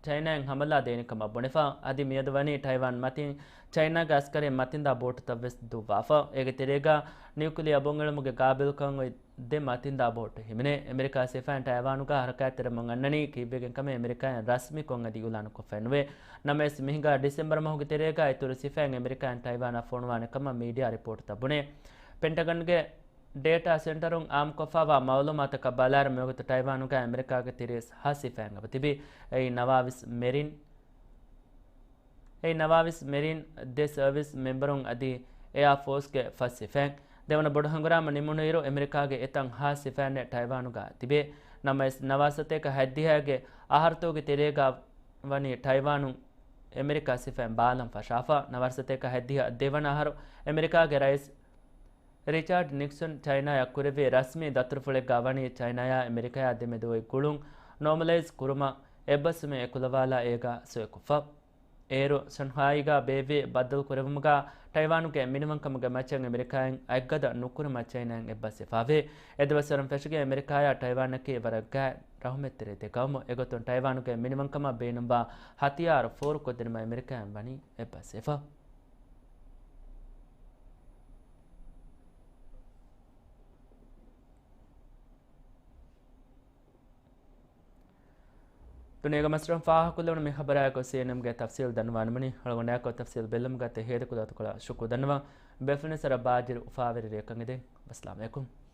ޗައިނާއިން ހަމަލާ ދޭނެ ކަމަށް ބުނެފަ. އަދި މިއަދު ވަނީ ޓައިވާން މަތިން ޗައިނާގެ އަސްކަރީން މަތިންދާ ބޯޓުތައް ވެސް ދުއްވާފަ. އޭގެ ތެރޭގަ ނިއުކްލިއާ ބޮން އެޅުމުގެ ގާބިލްކަން އޮތް ދެ މަތިންދާ ބޯޓު ހިމެނޭ. އެމެރިކާ ސިފައިން ޓައިވާނުގަ ހަރަކާތްތެރިވަމުން އަންނަނީ ކީއްވެގެން ކަމެއް އެމެރިކާއިން ރަސްމީކޮށް އަދި އިއުލާނުކޮށްފައެއް ނުވޭ. ނަމަވެސް މިހިނގާ ޑިސެމްބަރު މަހުގެ ތެރޭގަ އިތުރު ސިފައިން އެމެރިކާއިން ޓައިވާނަށް ފޮނުވާނެ ކަމަށް މީޑިއާ ރިޕޯޓްތައް ބުނޭ. ޕެންޓަގަންގެ ޑޭޓާ ސެންޓަރުން އާއްމުކޮށްފައިވާ މައުލޫމާތަކަށް ބަލާއިރު މިވަގުތު ޓައިވާނުގަ އެމެރިކާގެ ތިރީސް ހަ ސިފައިން އެބަތިބި. އެއީ ނަވާވީސް މެރިން، އެއީ ނަވާވީސް މެރީން ދެ ސަރވިސް މެމްބަރުން އަދި އެއާ ފޯސްގެ ފަސް ސިފައިން. ދެވަނަ ބޮޑު ހަނގުރާމަ ނިމުނުއިރު، އެމެރިކާގެ އެތައް ހާސް ސިފައިންނެއް ޓައިވާނުގަ ތިބޭ. ނަމަވެސް، ނަވާރަ ސަތޭކަ ހަތްދިހައިގެ އަހަރުތަކުގެ ތެރޭގަ ވަނީ ޓައިވާނުން އެމެރިކާ ސިފައިން ބާލަން ފަށާފަ. ނަވާރަ ސަތޭކަ ހަތްދިހަ ދެވަނަ އަހަރު އެމެރިކާގެ ރައީސް ރިޗާޑް ނިކްސަން ޗައިނާއަށް ކުރެއްވި ރަސްމީ ދަތުރުފުޅެއްގަ ވަނީ ޗައިނާއާ އެމެރިކާއާ ދެމެދު އޮތް ގުޅުން ނޯމަލައިޒް ކުރުމަށް އެއްބަސްވުމެއް އެކުލަވާލާ އޭގަ ސޮއެކޮށްފަ. އޭރު ޝަންހާއީގަ ބޭއްވި ބައްދަލު ކުރެއްވުމުގަ ޓައިވާނުގެ މިނިވަންކަމުގެ މައްޗަށް އެމެރިކާއިން އަތްގަދަ ނުކުރުމަށް ޗައިނާއިން އެއްބަސްވެފަވޭ. އެދުވަސްވަރުން ފެށިގެން އެމެރިކާއާ ޓައިވާނަކީ ވަރަށް ގާތް ރަހުމަތްތެރި ދެ ގައުމު. އެގޮތުން ޓައިވާނުގެ މިނިވަންކަމަށް ބޭނުންވާ ހަތިޔާރު ފޯރުކޮށްދިނުމަށް އެމެރިކާއިން ވަނީ އެއްބަސްވެފަ. ދުނިޔޭގެ މަސްރަހުން ފާހަގަކޮށްލެވުނު މި ޚަބަރާއެކު ސީއެންއެމްގެ ތަފްސީލް ދަންނަވާނަމުނީ. އަޅުގަނޑާއެކު ތަފްސީލް ބެއްލުމުގަ ތެ ހޭދަކުރި ދަތުކޮޅަށް ޝުކުރު ދަންނަވަން. ބޭފުޅުންނަށް ބާއްޖަވެރި އުފާވެރި ރެއެއް ކަން އެދެން. ވައްސަލާމް އަލައިކުމް.